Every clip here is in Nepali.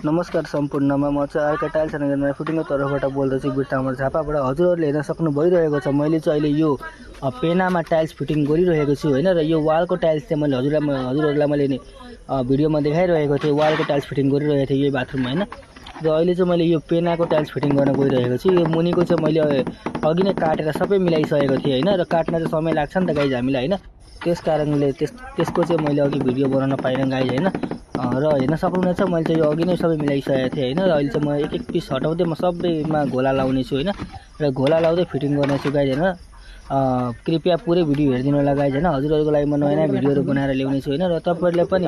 नमस्कार सम्पूर्णमा म चाहिँ अर्का टाइल्स एन्ड फिटिङको तर्फबाट बोल्दैछु बिर्तामर झापाबाट। हजुरहरूले हेर्न सक्नु भइरहेको छ मैले चाहिँ अहिले यो पेनामा टाइल्स फिटिङ गरिरहेको छु हैन। र यो वालको टाइल्स चाहिँ मैले हजुरहरूलाई मैले भिडियोमा देखाइरहेको थिएँ। वालको टाइल्स फिटिङ गरिरहेको थिएँ यही बाथरुममा हैन। र अहिले चाहिँ मैले यो पेनाको टाइल्स फिटिङ गर्न गइरहेको छु। यो मुनिको चाहिँ मैले अघि नै काटेर सबै मिलाइसकेको थिएँ हैन। र काट्न चाहिँ समय लाग्छ नि त गाइज हामीलाई हैन। त्यस कारणले त्यसको चाहिँ मैले अघि भिडियो बनाउन पाइनँ गाइज हैन। र हेर्न सक्नुहुनेछ मैले चाहिँ यो अघि नै सबै मिलाइसकेको थिएँ हैन। र अहिले चाहिँ म एक एक पिस हटाउँदै म सबैमा घोला लाउने छु हैन। र घोला लाउँदै फिटिङ गर्ने छु गाइज हैन। कृपया पुरै भिडियो हेरिदिनु होला गाइज हैन। हजुरहरूको लागि म नयाँ भिडियोहरू बनाएर ल्याउने छु हैन। र तपाईहरुले पनि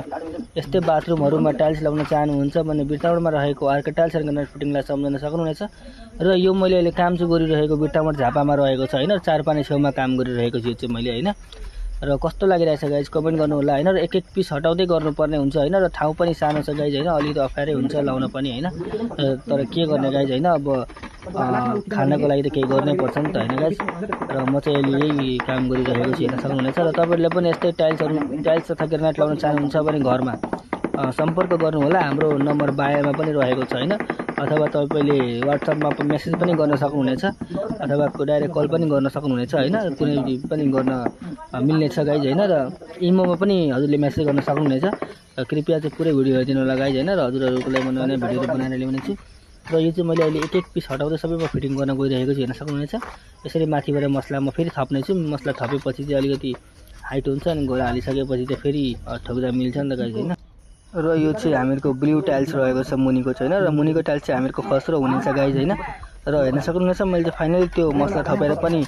यस्तै बाथरुमहरुमा टाइल्स लगाउन चाहनुहुन्छ भने बिर्तामोडमा रहेको अर्का टाइल्स एन्ड फिटिङलाई सम्झन सक्नुहुनेछ। र यो मैले अहिले काम चाहिँ गरिरहेको बिर्तामोड झापामा रहेको छ हैन। 4 पानी छेउमा काम गरिरहेको छु यो चाहिँ मैले हैन। र कस्तो लागिरहेछ गाइज कमेन्ट गर्नु होला हैन। र एक एक पिस हटाउँदै गर्नुपर्ने हुन्छ हैन। र ठाउँ पनि सानो छ गाइज हैन। अलिकति अप्ठ्यारै हुन्छ लाउन पनि हैन। तर के गर्ने गाइज हैन। अब खानको लागि त केही गर्नै पर्छ नि त हैन गाइज। र म चाहिँ अहिले यही काम गरिरहेको छु हेर्न सक्नुहुनेछ। र तपाईहरुले पनि यस्तै टाइल्स तथा ग्रेनाइट लगाउन चाहनुहुन्छ भने घरमा सम्पर्क गर्नु होला। हाम्रो नम्बर बायोमा पनि रहेको छ हैन। अथवा तपाईले WhatsAppमा मेसेज पनि गर्न सक्नुहुनेछ अथवा डाइरेक्ट कल पनि गर्न सक्नुहुनेछ हैन। कुनै पनि गर्न मिल्ने छ गाइज हैन। र इमोमा पनि हजुरले मेसेज गर्न सक्नुहुनेछ। कृपया चाहिँ पुरै भिडियो हेरिदिनु होला गाइज हैन। र हजुरहरूको लागि म नयाँ भिडियोहरू बनाएर ल्याउने छु। र यो चाहिँ मैले अहिले एक एक पिस हटाउँदै सबैमा फिटिङ गर्न गइरहेको छु हेर्न सक्नुहुनेछ। यसरी माथिबाट मसला म फेरि थप्ने छु। मसला थपेपछि चाहिँ अलिकति हाइट हुन्छ अनि घोला हालिसकेपछि चाहिँ फेरि ठोक्दा मिल्छ नि त गाइज हैन। र यो चाहिँ हामीहरूको ब्लू टाइल्स रहेको छ मुनिको चाहिँ हैन। र मुनिको टाइल्स चाहिँ हामीहरूको खस्रो हुनेछ गाइज हैन। र हेर्न सक्नुहुनेछ मैले चाहिँ फाइनली त्यो मसला थपेर पनि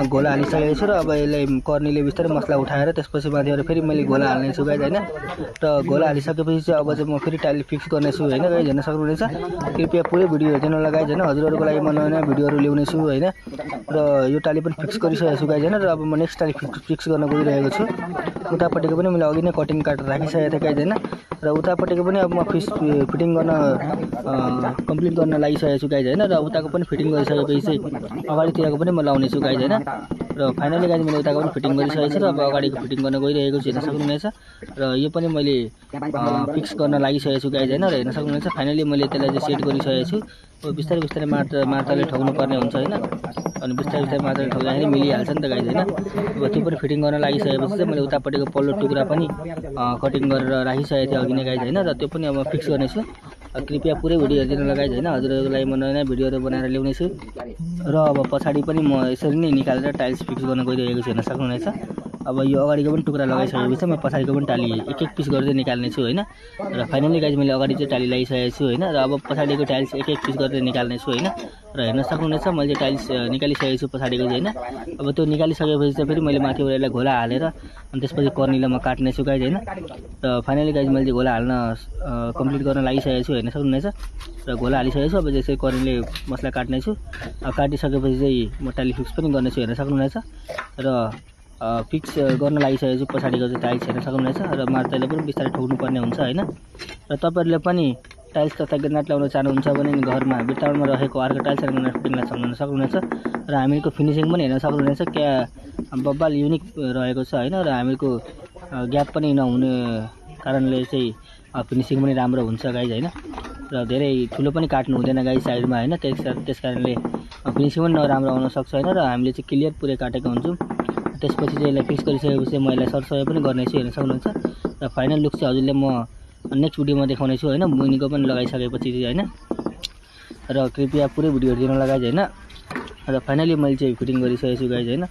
घोला हालिसकेको छु। र अब यसलाई कर्नीले बिस्तारै मसला उठाएर त्यसपछि माथिबाट फेरि मैले घोला हाल्ने छु गाइज हैन। र घोला हालिसकेपछि चाहिँ अब चाहिँ म फेरि टाइल फिक्स गर्ने छु हैन गाइज हेर्न सक्नुहुनेछ। कृपया पुरै भिडियो हेरिदिनु होला गाइज हैन। हजुरहरूको लागि म नयाँ भिडियोहरू ल्याउने छु हैन। र यो टाली पनि फिक्स गरिसकेको छु गाइज हैन। र अब म नेक्स्ट टाली फिक्स गर्न गइरहेको छु। उतापट्टिको पनि मैले अघि नै कटिङ काटेर राखिसकेको थिएँ गाइज हैन। र उतापट्टिको पनि अब म फिटिङ गर्न कम्प्लिट गर्न लागिसकेको छु गाइज हैन। र उताको पनि फिटिङ गरिसकेपछि चाहिँ अगाडितिरको पनि म लाउने छु गाइज हैन। र फाइनली गाइज मैले उताको पनि फिटिङ गरिसकेको छु। र अब अगाडिको फिटिङ गर्न गइरहेको छु हेर्न सक्नुहुनेछ। र यो पनि मैले फिक्स गर्न लागिसकेको छु गाइज हैन। र हेर्न सक्नुहुनेछ फाइनली मैले त्यसलाई चाहिँ सेट गरिसकेको छु। अब बिस्तारै बिस्तारै मार्तलले ठोक्नु पर्ने हुन्छ हैन। अनि बिस्तारै बिस्तारै मार्तलले ठोक्दाखेरि मिलिहाल्छ नि त गाइज हैन। अब त्यो पनि फिटिङ गर्न लागिसकेपछि चाहिँ मैले उतापट्टिको पल्लो टुक्रा पनि कटिङ गरेर राखिसकेको थिएँ अघि नै गाइज हैन। र त्यो पनि अब फिक्स गर्ने छु। कृपया पुरै भिडियो हेरिदिनु होला गाइज हैन। हजुरहरूको लागि म नयाँ भिडियोहरू बनाएर ल्याउने छु। र अब पछाडि पनि म यसरी नै निकालेर टाइल्स फिक्स गर्न गइरहेको छु हेर्न सक्नुहुनेछ। अब यो अगाडिको पनि टुक्रा लगाइसकेपछि म पछाडिको पनि टाली एक एक पिस गर्दै निकाल्ने छु हैन। र फाइनली गाइज मैले अगाडि चाहिँ टाली लगाइसकेको छु हैन। र अब पछाडिको टाइल्स एक एक पिस गर्दै निकाल्ने छु हैन। र हेर्न सक्नुहुनेछ मैले टाइल्स निकालिसकेको छु पछाडिको चाहिँ हैन। अब त्यो निकालिसकेपछि चाहिँ फेरि मैले माथिबाट यसलाई घोला हालेर अनि त्यसपछि कर्नीले म काट्ने छु गाइज हैन। र फाइनली गाइज मैले चाहिँ घोला हाल्न कम्प्लिट गर्न लागिसकेको छु हेर्न सक्नुहुनेछ। र घोला हालिसकेको छु। अब जसरी कर्नीले मसला काट्ने छु। काटिसकेपछि चाहिँ म टाली फिक्स पनि गर्ने छु हेर्न सक्नुहुनेछ। र फिक्स गर्न लागिसकेको छु पछाडिको चाहिँ टाइल्स हेर्न सक्नुहुनेछ। र मार्तलले पनि बिस्तारै ठोक्नु पर्ने हुन्छ हैन। र तपाईहरुले पनि टाइल्स तथा ग्रेनाइट लगाउन चाहनुहुन्छ भने घरमा बिर्तामोडमा रहेको अर्का टाइल्स एन्ड ग्रेनाइट फिटिङलाई सम्झन सक्नुहुनेछ। र हामीको फिनिसिङ पनि हेर्न सक्नुहुनेछ क्या बब्बाल युनिक रहेको छ हैन। र हामीको ग्याप पनि नहुने कारणले चाहिँ फिनिसिङ पनि राम्रो हुन्छ गाइज हैन। र धेरै ठुलो पनि काट्नु हुँदैन गाइज साइडमा हैन। त्यस कारणले फिनिसिङ पनि नराम्रो आउन सक्छ हैन। र हामीले चाहिँ क्लियर पुरै काटेको हुन्छौँ। त्यसपछि चाहिँ यसलाई फिक्स गरिसकेपछि म यसलाई सरसफाइ पनि गर्ने छु हेर्न सक्नुहुन्छ। र फाइनल लुक चाहिँ हजुरले म नेक्स्ट भिडियोमा देखाउने छु हैन। मुनिको पनि लगाइसकेपछि चाहिँ हैन। र कृपया पुरै भिडियो हेरिदिनु होला गाइज हैन। र फाइनली मैले चाहिँ फिटिङ गरिसकेको छु गाइज हैन।